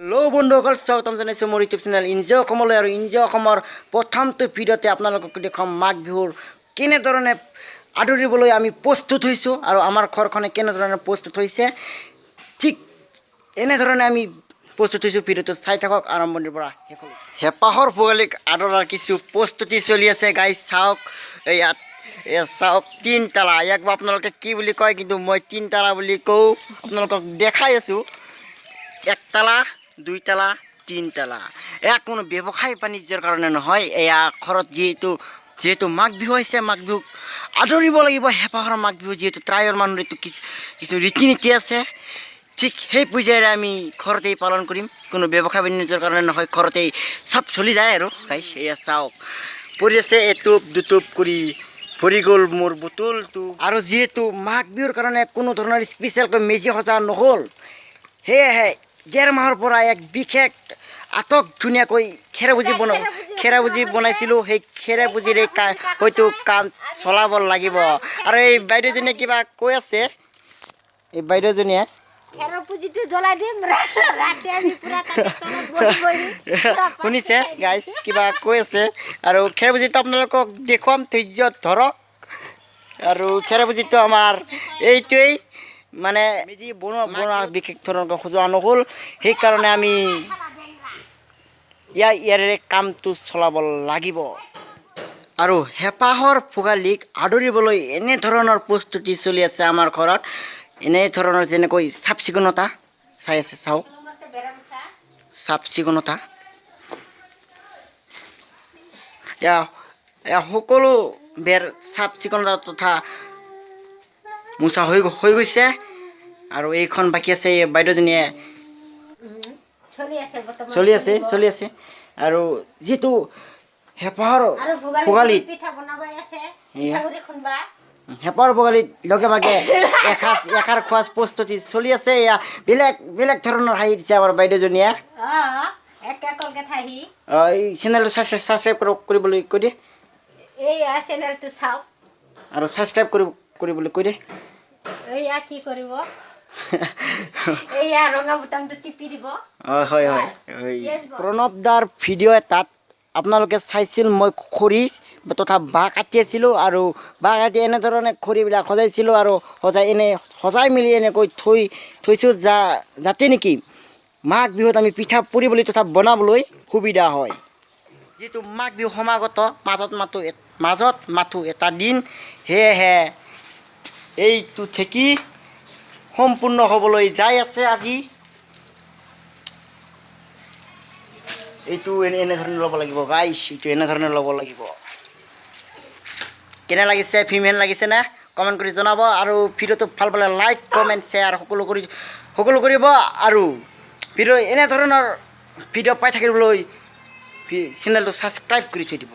Hello' বন্ধুসকল, স্বাগতম জনাইছোঁ মোৰ ইউটিউব চেনেল ইনজয় অসমলৈ। আৰু ইনজয় অসমৰ প্ৰথমটো ভিডিঅ'তে আপোনালোকক দেখুৱাম মাঘ বিহুৰ কেনেধৰণে আদৰিবলৈ আমি প্ৰস্তুত হৈছোঁ আৰু আমাৰ ঘৰখনে কেনেধৰণে প্ৰস্তুত হৈছে। ঠিক এনেধৰণে আমি প্ৰস্তুত হৈছোঁ। ভিডিঅ'টো চাই থাকক আৰম্ভণিৰ পৰা শেষলৈ। হেঁপাহৰ ভোগালীক আদৰাৰ কিছু প্ৰস্তুতি চলি আছে গাইজ। চাওক, ইয়াত এয়া চাওক, তিনতালা। ইয়াক বা আপোনালোকে কি বুলি কয়, কিন্তু মই তিনতালা বুলি কওঁ। আপোনালোকক দেখাই আছোঁ, একতালা, দুইতালা, তিনতালা। এয়া কোনো ব্যৱসায় বাণিজ্যৰ কাৰণে নহয়। এয়া ঘৰত যিহেতু যিহেতু মাঘ বিহু আহিছে, মাঘ বিহুক আদৰিব লাগিব। হেঁপাহৰ মাঘ বিহু যিহেতু ট্ৰাইবৰ মানুহৰ এইটো কিছু কিছু ৰীতি নীতি আছে। ঠিক সেই পূজাৰে আমি ঘৰতেই পালন কৰিম, কোনো ব্যৱসায় বাণিজ্যৰ কাৰণে নহয়। ঘৰতেই চব চলি যায়। আৰু গাইছ, এয়া চাওক, পৰি আছে এটোপ দুটোপ কৰি ভৰি গ'ল মোৰ বটলটো। আৰু যিহেতু মাঘ বিহুৰ কাৰণে কোনো ধৰণৰ স্পেচিয়েলকৈ মেজি সজা নহ'ল, সেয়েহে ডেৰ মাহৰ পৰা এক বিশেষ আটক ধুনীয়াকৈ খেৰভুজি বনাইছিলোঁ। সেই খেৰভুজিৰে হয়তো কাম চলাব লাগিব। আৰু এই বাইদেউজনীয়ে কিবা কৈ আছে, এই বাইদেউজনীয়ে। খেৰৰ পুঁজিটো জ্বলাই দিম ৰাতি আমি পুৰা তাতে তলত বহি বহি পুৰা। শুনিছে গাইছ, কিবা কৈ আছে। আৰু খেৰভুজিটো আপোনালোকক দেখুৱাম, ধৈৰ্য ধৰক। আৰু খেৰভুজিটো আমাৰ এইটোৱেই, মানে মেজি বনোৱা বনোৱা বিশেষ ধৰণৰ সজোৱা নহ'ল, সেইকাৰণে আমি ইয়াৰে কামটো চলাব লাগিব। আৰু হেঁপাহৰ ভোগালীক আদৰিবলৈ এনেধৰণৰ প্ৰস্তুতি চলি আছে আমাৰ ঘৰত। এনেধৰণৰ যেনেকৈ চাফ চিকুণতা চাই আছে, চাওক, চাফ চিকুণতা। এয়া এয়া সকলো বেৰ চাফ চিকুণতা তথা মোচা হৈ গৈছে আৰু এইখন বাকী আছে। এই বাইদেউজনীয়ে চলি আছে বৰ্তমান। চলি আছে, চলি আছে। আৰু যিহেতু হেঁপাহৰ আৰু ভোগালী ভোগালীত পিঠা বনাবাই আছে। এয়া। পিঠাগুড়ি খুন্দবা। হেঁপাহৰ ভোগালীত লগে ভাগে এসাঁজ এষাৰ খোৱাৰ প্ৰস্তুতি চলি আছে। এয়া বেলেগ বেলেগ ধৰণৰ হাঁহি দিছে আমাৰ বাইদেউজনীয়ে। অ, একে কলগেট হাঁহি। এই চেনেলটো ছাবস্ক্ৰাইব কৰিবলৈ কৈ দিয়ে। এইয়া চেনেলটো চাওক। আৰু ছাবস্ক্ৰাইব কৰিবলৈ কৈ দিয়ে। এইয়া কি কৰিব, এইয়া ৰঙা বুটামটো টিপি দিব। অঁ, হয় হয় হয়। প্ৰণৱ দাৰ ভিডিঅ' এটাত আপোনালোকে চাইছিল, মই খৰি তথা বাঁহ কাটি আছিলোঁ আৰু বাঁহ কাটি এনেধৰণে খৰিবিলাক সজাইছিলোঁ আৰু সজাই এনে সজাই মেলি এনেকৈ থৈ থৈছোঁ, যাতে নেকি মাঘ বিহুত আমি পিঠা পুৰিবলৈ তথা বনাবলৈ সুবিধা হয়। যিহেতু মাঘ বিহু সমাগত, মাজত মাথো এটা দিন, সেয়েহে এইটো ঠেকি সম্পূৰ্ণ হ'বলৈ যাই আছে আজি। এইটো এনেধৰণে ল'ব লাগিব গাইছ, এইটো এনেধৰণে ল'ব লাগিব। কেনে লাগিছে, ফিমেল লাগিছে নে, কমেণ্ট কৰি জনাব। আৰু ভিডিঅ'টো ভাল পালে লাইক, কমেণ্ট, শ্বেয়াৰ সকলো কৰিব। আৰু ভিডিঅ' এনেধৰণৰ ভিডিঅ' পাই থাকিবলৈ চেনেলটো ছাবস্ক্ৰাইব কৰি থৈ দিব।